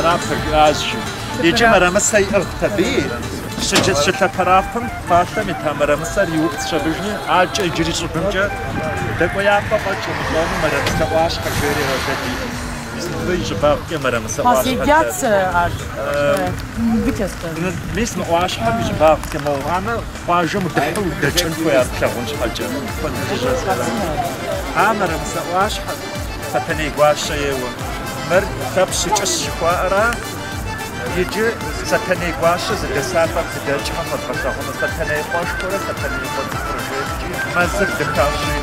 щылъэпэрапэ жиӏащ, жи. Иджы мэрэмысэ иӏыгът абыи, щылъэпэрапэм фалъэм ита мэрэмысэр иупцӏщ абыжми, адэкӏэ иджыри щӏыбымкӏэ дэкӏуеяпӏэ фӏэкӏ умыщӏэну мэрэмысэ ӏуащхьэ жери дэ диӏэщ. Мис мыбы и щӏыбагъкӏэ мэрэмысэ ӏуащхьэ Съедят ар мыбыкӏэ. Мис мы ӏуащхьэм и щӏыбагъкӏэ мыгъуамэ, къуажэм удыхьэу удэкӏын хуей ар плъагъун щхьэкӏэ. А мэрэмысэ ӏуащхьэр Сэтэней гуащэ ейуэ. Мыр Лъэпщ и кӏыщ жыхуаӏэра? Иджы Сэтэней гуащэ зыдэса тӏэкӏу дыдэкӏмэ фэдгъэлъагъуну Сэтэней къуэшхуэрэ Сэтэней къуэ цӏыкӏурэ жеӏэкӏи мэзыр дыхащӏри.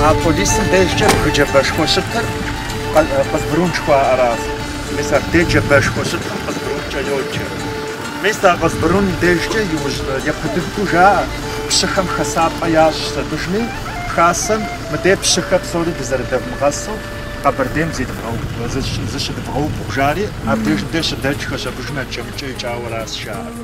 А полисым дежкӏэ бгы джабэшхуэ щытыр Къызбрун жыхуаӏэращ. Мис абдей джабэшхуэ щытым Къызбрункӏэ йоджэ. Мис а Къызбрун дежкӏэ иужь япэ дыдэу жаӏэ, пщыхэм хасапӏэ ящӏщ абыжми, хасэм мыдей пщыхэр псори дызэрыдэвмыгъэсу Къэбэрдейм зыщыдвгъэубгъу жари, абдежым дей щыдэкӏхэщ, абыжым адэкӏэ-мыкӏэ икӏауэращ жаӏэр.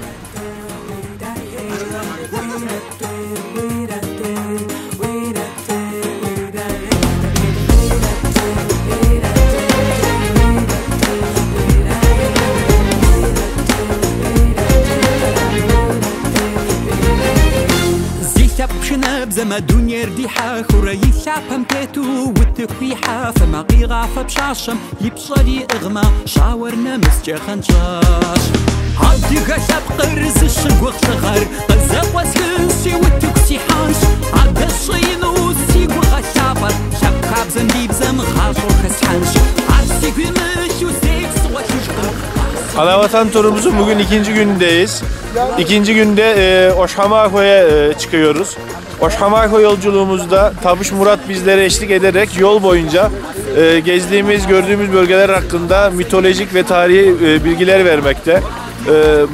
Зи лъэпкъ пшынэбзэмэ дунейр дихьэхыурэ и лъапэм тету утыку ихьэфэмэ, къигъафэ пщащэм и пщӏэр иӏыгъмэ, щауэр нэмыскӏэ гъэнщӏащ. Адыгэ лъэпкъыр зыщыгугъ лӏыгъэр къызэкъуэсхынщи утыку сихьэнщ. Адэ щӏэину си гугъэ лъапӏэр лъэпкъ хабзэм ди бзэм гъащӏэу хэслъхьэнщ. Ар сигу имылъу зэикӏ сыгъуэлъыжкъым. Anavatan turumuzun bugün ikinci günündeyiz. İkinci günde Oşhamaho'ya çıkıyoruz. Oşhamaho yolculuğumuzda Tabuş Murat bizlere eşlik ederek yol boyunca gezdiğimiz, gördüğümüz bölgeler hakkında mitolojik ve tarihi bilgiler vermekte.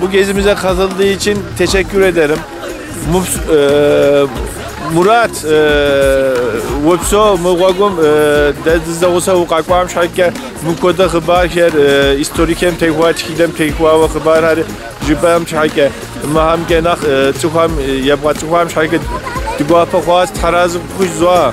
Bu gezimize katıldığı için teşekkür ederim. Murat, упсэу мы гъуэгум дэ дызэгъусэу укъэкӏуам щхьэкӏэ мыпхуэдэ хъыбархэр историем техуа, тхыдэм техуауэ хъыбархэр жыпӏэм щхьэкӏэ, мыхэмкӏэ нэхъ цӏыхухэм ебгъэцӏыхуам щхьэкӏэ ди гуапэ хъуащ, Тхьэразэ къыпхужызоӏэ.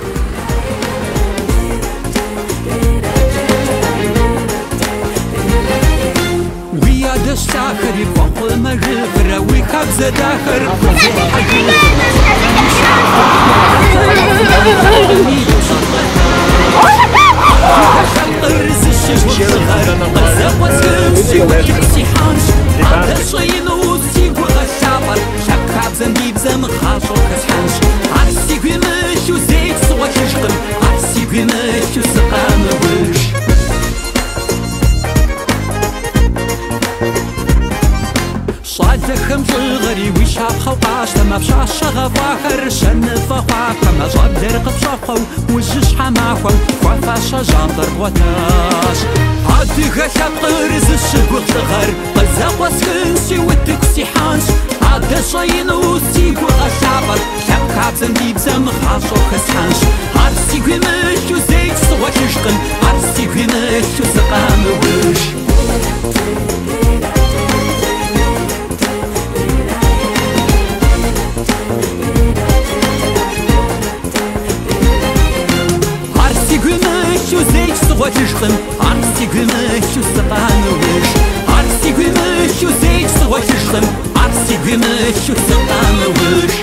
Уи адэжь лъахэри пхуэхъумэжыфрэ, уи хабзэ дахэр пхузехьэжыфрэ. Лъэпкъыр зыщыгугъ лӏыгъэр къызэкъуэсхынщи утыку сихьэнщ. Адэ щӏэину си гугъэ лъапӏэр лъэпкъ хабзэм ди бзэм гъащӏэу хэслъхьэнщ. Ар сигу имылъу зэикӏ сыгъуэлъыжкъым, ар сигу имылъу сыкъэмыуш. Щӏалэхэм лӏыгъэри уи щапхъэу къащтэмэ, пщащэ гъэфӏахэр щэныфӏэ хъуахэмэ, щӏэблэр къыпщӏэхъуэу ужьыщхьэ махуэм хуэфащэ жьантӏэр бгъуэтащ. Адыгэ лъэпкъыр зыщыгугъ лӏыгъэр къызэкъуэсхынщи утыку сихьэнщ. Адэ щӏэину си гугъэ лъапӏэр лъэпкъ хабзэм ди бзэм гъащӏэу хэслъхьэнщ. Ар сигу имылъу зэикӏ сыгъуэлъыжкъым, ар сигу имылъу сыкъэмыуш. имылъу зэикӏ сыгъуэлъыжкъым, ар сигу имылъу сыкъэмыуш. Ар сигу имылъу зэикӏ сыгъуэлъыжкъым, ар сигу имылъу сыкъэмыуш.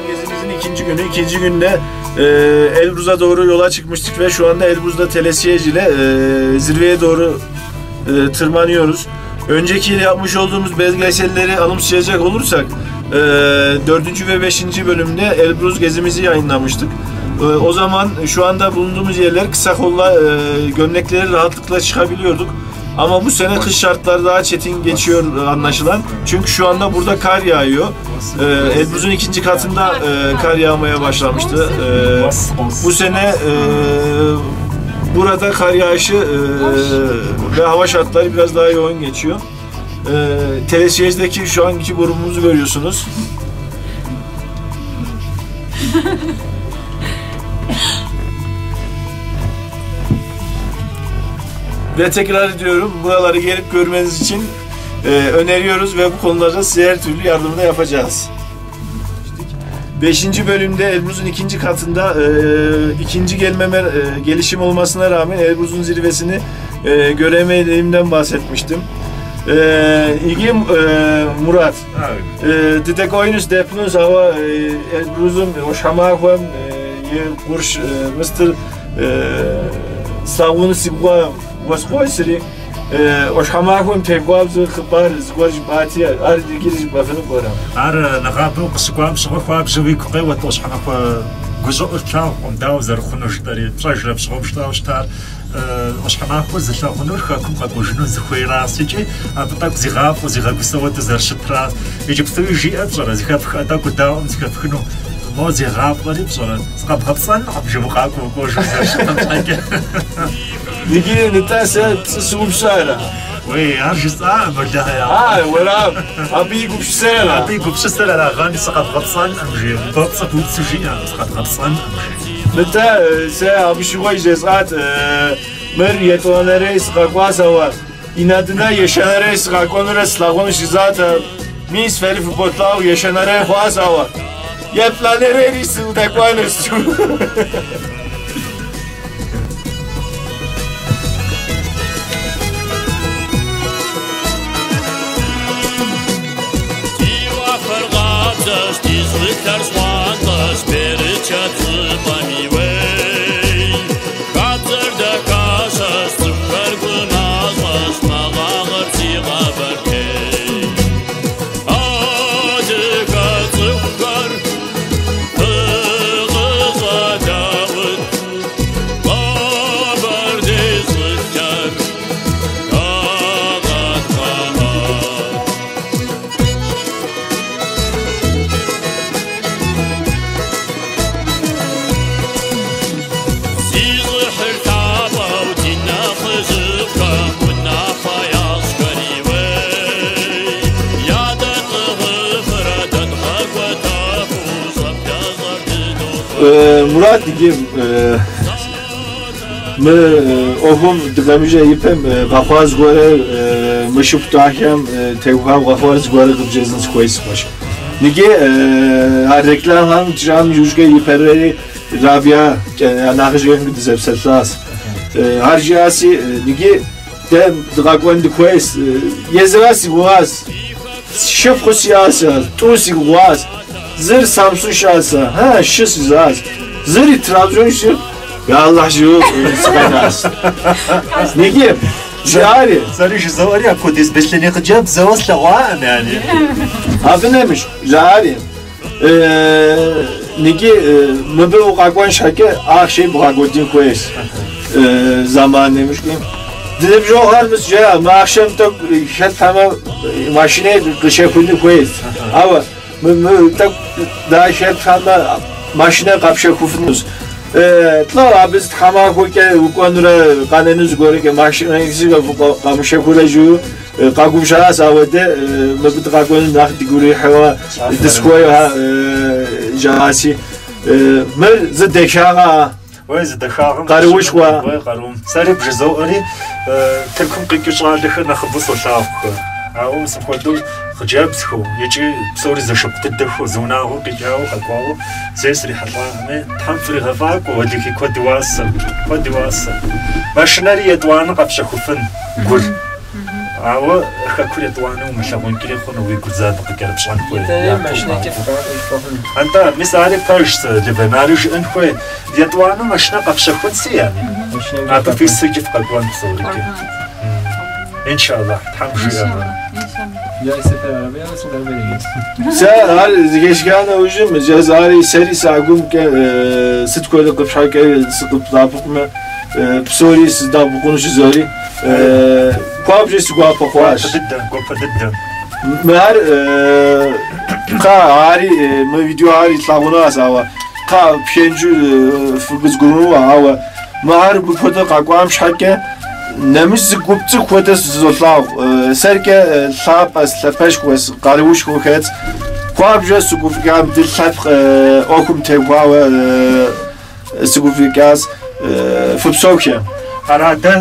Gezimizin ikinci günü, ikinci günde Elbruz'a doğru yola çıkmıştık ve şu anda Elbruz'da telesiyej ile zirveye doğru tırmanıyoruz. Önceki yıl yapmış olduğumuz belgeselleri anımsayacak olursak 4. ve 5. bölümde Elbruz gezimizi yayınlamıştık. O zaman şu anda bulunduğumuz yerler kısa kolla gömlekleri rahatlıkla çıkabiliyorduk. Ama bu sene kış şartları daha çetin geçiyor anlaşılan. Çünkü şu anda burada kar yağıyor. Elbruz'un ikinci katında kar yağmaya başlamıştı. Bu sene burada kar yağışı ve hava şartları biraz daha yoğun geçiyor. Telesiyej'deki şu anki grubumuzu görüyorsunuz. Ve tekrar ediyorum, buraları gelip görmeniz için öneriyoruz ve bu konularda size her türlü yardımı da yapacağız. 5. bölümde Elbruz'un ikinci katında ikinci gelmeme gelişim olmasına rağmen Elbruz'un zirvesini göremediğimden bahsetmiştim. İlgim Murat. Didek oyunuz depnuz hava Elbruz'un oşamakhom kurş mıstır savunu sibwa wasqoysri oşamakhom tegwabzu xıbar zgorj batiya ar digiriş bafını koram. Ар нэгъабэу къыщыкӏуам щыгъуэ хуабжьу уигу къеуэт ӏуащхьэмахуэ гущӏыӏур тлъагъукъым, дауэ зэрыхъуну жытӏэри, пщӏэжрэ пщыгъуэм жытӏауэ щытар. ӏуащхьэмахуэ зылъагъунур хэкум къэкӏуэжыну зыхуейращ икӏи абы тӏэкӏу зигъафӏэу, зигъэгусэуэ дызэрыщытращ. Иджыпстуи жиӏэ пщӏэрэ, зыхэпх тӏэкӏу удаӏуэм зыхэпхыну, мо зигъафӏэри пщӏэрэ, сыкъэбгъэпцӏэнкъым жи укъакӏуэ укӏуэжу зэрыщытым щхьэкӏэ. Иджы нтӏэ сэ пцӏы сыупщӏарэ? Уей, ар жысӏакъым, уэлэхьи. А, уэра, абы и гупсысэр ара? Абы и гупсысэр арагъэн, сыкъэбгъэпцӏэнкъым жи, пцӏы бупсу жиӏэкъым, сыкъэбгъэпцӏэнкъым жи. Нтӏэ, сэ абы щыгъуэ жесӏат, мыр етӏуанэрей сыкъэкӏуащ, ауэ инадына ещанэрей сыкъэкӏуэнурэ слъагъуну жызӏат. Мис фэри фыболъагъу, ещанэрей хъуащ, ауэ еплӏанэрейри сыдэкӏуэнущ. Murat иджы мы ӏуэхум дыкъэмыжьэ ипэм къэхъуа зыгуэрэ мы шыпхъу дахэм теухуауэ къэхъуар зыгуэрэ къыбжезын сыхуей сыкъуэш. Ныджы а рекламэм тщӏам иужькӏэ ипэрей Рабия нэхъыжьхэм дызэпсэлъащ. Ар жиӏаси, ныджы дэ дыкъэкӏуэн дыхуейщ. Езыра си гугъащ. Шыпхъу сиӏащ, тӏу си гугъащ. Зыр Самсун щыӏащ, хьэ, шы сызащ. Зыри Трабзон щы, я Аллахь жиӏэу сыкъэнащ. Ныджы, жиӏари. Сэри жызоӏэри апхуэдиз беслъэней хъыджэбз зэуэ слъэгъуаӏым, яни. Абы нэмыщӏ, жаӏари. Ныджы мыбы укъэкӏуэн щхьэкӏэ ахъши бгъэкӏуэдын хуейщ зэман нэмыщӏи. Ди ныбжьэгъухэр мис жаӏэ, мы ахъшэм тӏэкӏу хэлъхьэмэ машинэ къыщэхуну хуейщ. Ауэ мы тӏэкӏу да хэлъхьэмэ машинэ къэпщэхуфынущ. Лӏо, абы зы тхьэмахуэкӏэ укӏуэнурэ къэнэну зыгуэркӏэ машинэ къэмыщэхурэ жиӏэу къэгубжьащ, ауэ дэ мыбы дыкъэкӏуэну нэхъ дигу ирихьауэ дысхуейуэ жаӏаси. Мыр зы дахагъэ. Уей, зы дахагъэм къаруушхуэ. Уей, къарум. Сэри бжызоӏэри, Тыркум къикӏыу щӏалэхэр нэхъыбэу солъагъухэ. Ауэ мис апхуэдэу хъыджэбзхэу икӏи псори зэшыпхъу дыдэхэу, зы унагъуэ къикӏауэ къэкӏуауэ зэи срихьэлӏаӏыми, Тхьэм фригъэфӏакӏуэ, уэлэхьи, куэд и уасэ, куэд и уасэ. Машинэри етӏуанэ къэпщэхуфын гур. Ауэ хэкур етӏуанэ умылъагъункӏри хъуну, уи гур зэ абы къыкӏэрыпщӏэн хуей. Антӏэ, мис ари пэжщ, Левэн, ари жыӏэн хуей. Етӏуанэ машинэ къэфщэхунси, яни. Абы фису икӏи фыкъэкӏуэн псорикӏи. Иншаллах, Тхьэм жиӏэмэ. Сэ ар зэхэсха нэужьым, жызари сэри сагумкӏэ сыт хуэдэ къыпщхьэкӏэ сыкъыбдэӏэпыкъумэ, псори сыздэӏэпыкъуну жызори, хуабжьу си гуапэ хъуащ. Гуапэ дыдэ, гуапэ дыдэ. Мы ар кхъа, ари мы видеоар илъагъунащ, ауэ кхъа пхэнжу фыкъызгурымыӏуэ, ауэ мы ар мыпхуэдэ къэкӏуам щхьэкӏэ нэмыщӏ зы гуп цӏыху хуэдэ сызолъагъу. Сэркӏэ лъапӏэс, лъапэшхуэс, къаруушхуэ хэтс. Хуабжьу сыгуфӏыкӏам ди лъэпкъ ӏуэхум теухуауэ сыгуфӏыкӏащ. Фыпсэухэ. Ара, дэ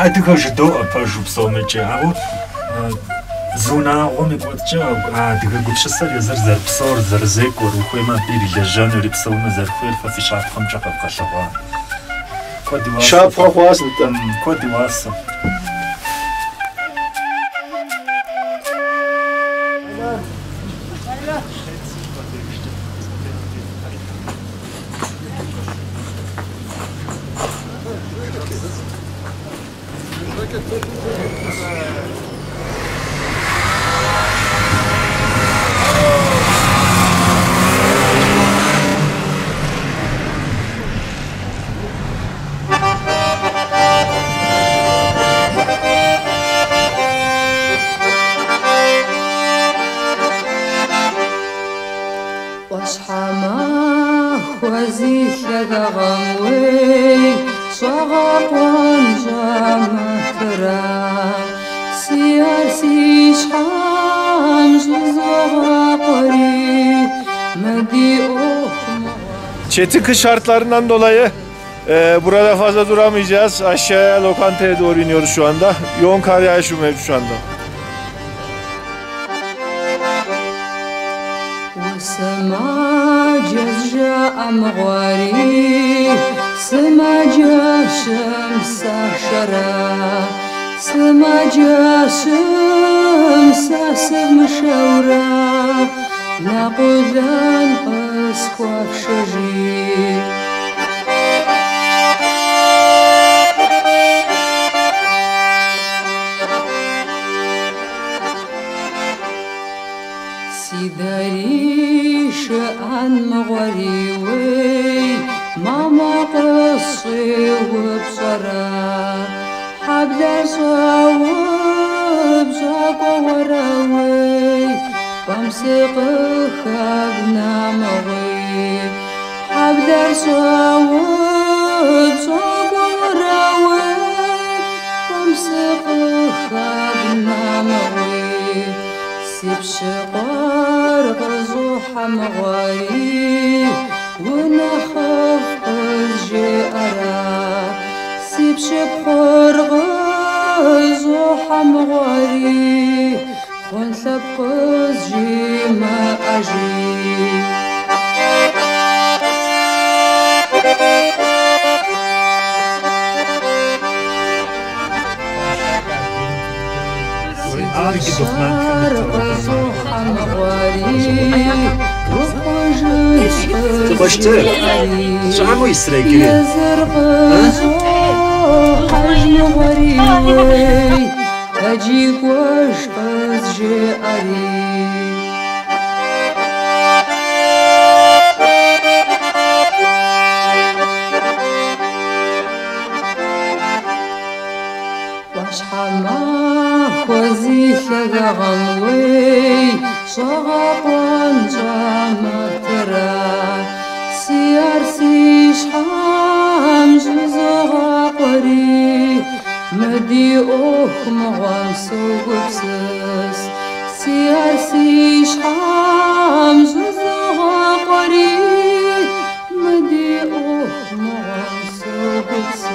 адыгэ жыдоӏэ пэжу псомикӏи, ауэ зы унагъуэм и кӏуэцӏкӏэ а адыгэ гупсысэр езыр зэрыпсэур, зэрызекӏуэр, ухуеймэ абы ирилэжьэну, ирипсэуну зэрыхуейр фэ фи щапхъэмкӏэ къэвгъэлъэгъуа. Куэд и уасэ. Щапхъэ хъуащ нтӏэ. Куэд и уасэ. ӏуащхьэмахуэ зи лъагагъэм уей, щӏэгъэкъуэн щӏэмытра, си ӏэр си щхьэм щӏызогъакъуэри, мы ди ӏуэху мыгъуэ. Çetin kış şartlarından dolayı burada fazla duramayacağız. Aşağıya lokantaya doğru iniyoruz şu anda. Yoğun kar yağışı mevcut şu anda. Сымаджэ жаӏэмыгъуэри, сымаджэщым сашэрэ, сымаджэщым сэ сымышэурэ, Нэкъулэн къысхуэфшэжи. Си дарий шыӏэн мыгъуэри уей, мамэ къысщӏеупщӏэрэ, хьэблэр щӏэупщӏакӏуэ уэрэ уей, пӏэм сыкъыхэвнэ мыгъуи. Хьэблэр щӏэупщӏакӏуэ уэрэ уей, пӏэм сыкъыхэвнэ мыгъуи. Си пщыкъуэр къыщӏохьэ мыгъуэри, унэм пхъур къызщӏохьэ мыгъуэри, хъун лъэпкъ къызжимыӏэжи. Ар къызщӏохьэ мыгъуэри, ухъужынщ къызжиӏэри. Езыр къызщӏохьэж мыгъуэри, уей, тэджи кӏуэж къызжеӏэри. ӏуащхьэмахуэ зи лъагагъэм, уей, щӏэгъэкъуэн щӏэмытыра, си ӏэр си щхьэм щӏызогъакъуэри, мы ди ӏуэху мыгъуэм согупсыс. Си ӏэр си щхьэм щӏызогъакъуэри, мы ди ӏуэху мыгъуэм согупсыс.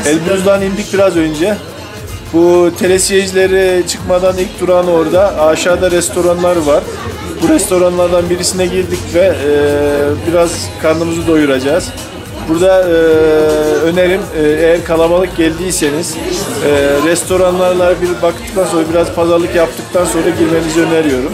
Elbruz'dan indik biraz önce. Bu telesiyejleri çıkmadan ilk durağın orada. Aşağıda restoranlar var. Bu restoranlardan birisine girdik ve biraz karnımızı doyuracağız. Burada önerim, eğer kalabalık geldiyseniz restoranlarla bir baktıktan sonra, biraz pazarlık yaptıktan sonra girmenizi öneriyorum.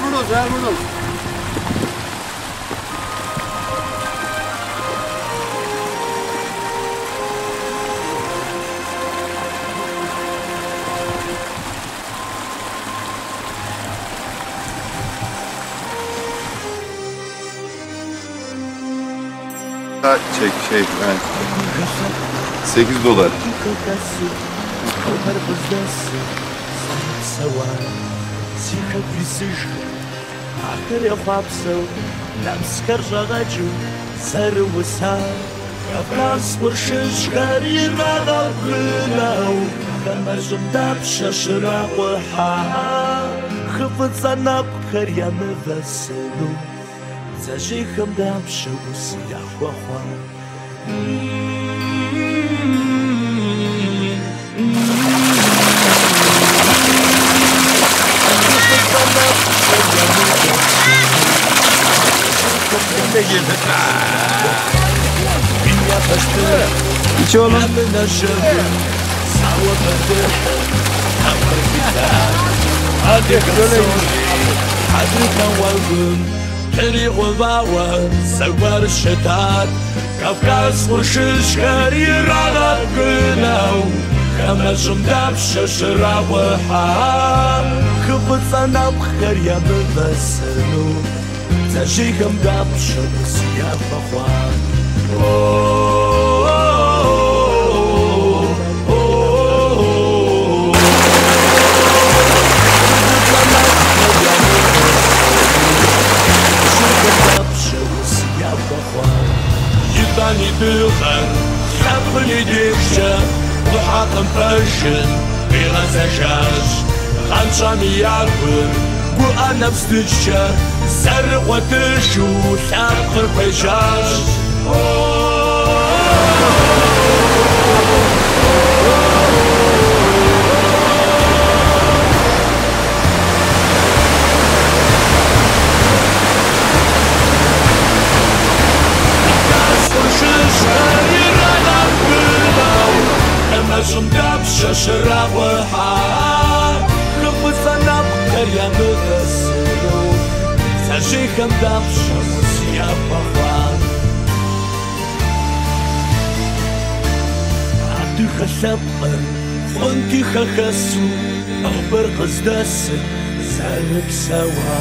Армыну, армыну. Çek şey yani 8 dolar. Зэжьейхэм дапщэ ӏус яхуэхъуа? İç oğlum. Кавказ къуршыжьхэр ирагъэбгынэу, хамэщӏым дапщэ щрагъухьа? Хы фӏыцӏэ нэпкъхэр ямывэсыну, бдзэжьейхэм дапщэ ӏус яхуэхъуа? Итӏани дыгъэр лъэпкъым и дежкӏэ къухьэпӏэм пэжым къигъэзэжащ. Гъэнщӏэм и ягур гуӏэ нэпс дыджкӏэ зэрыгъуэтыжу лъэпкъыр хуежьащ. Хамэщӏым дапщэ щрагъухьа? Хы фӏыцӏэ нэпкъхэр ямывэсыну, бдзэжьейхэм дапщэ ӏус яхуэхъуа? Адыгэ лъэпкъыр хъунти хэхэсу, нобэр къыздэсым зэрыпсэуа.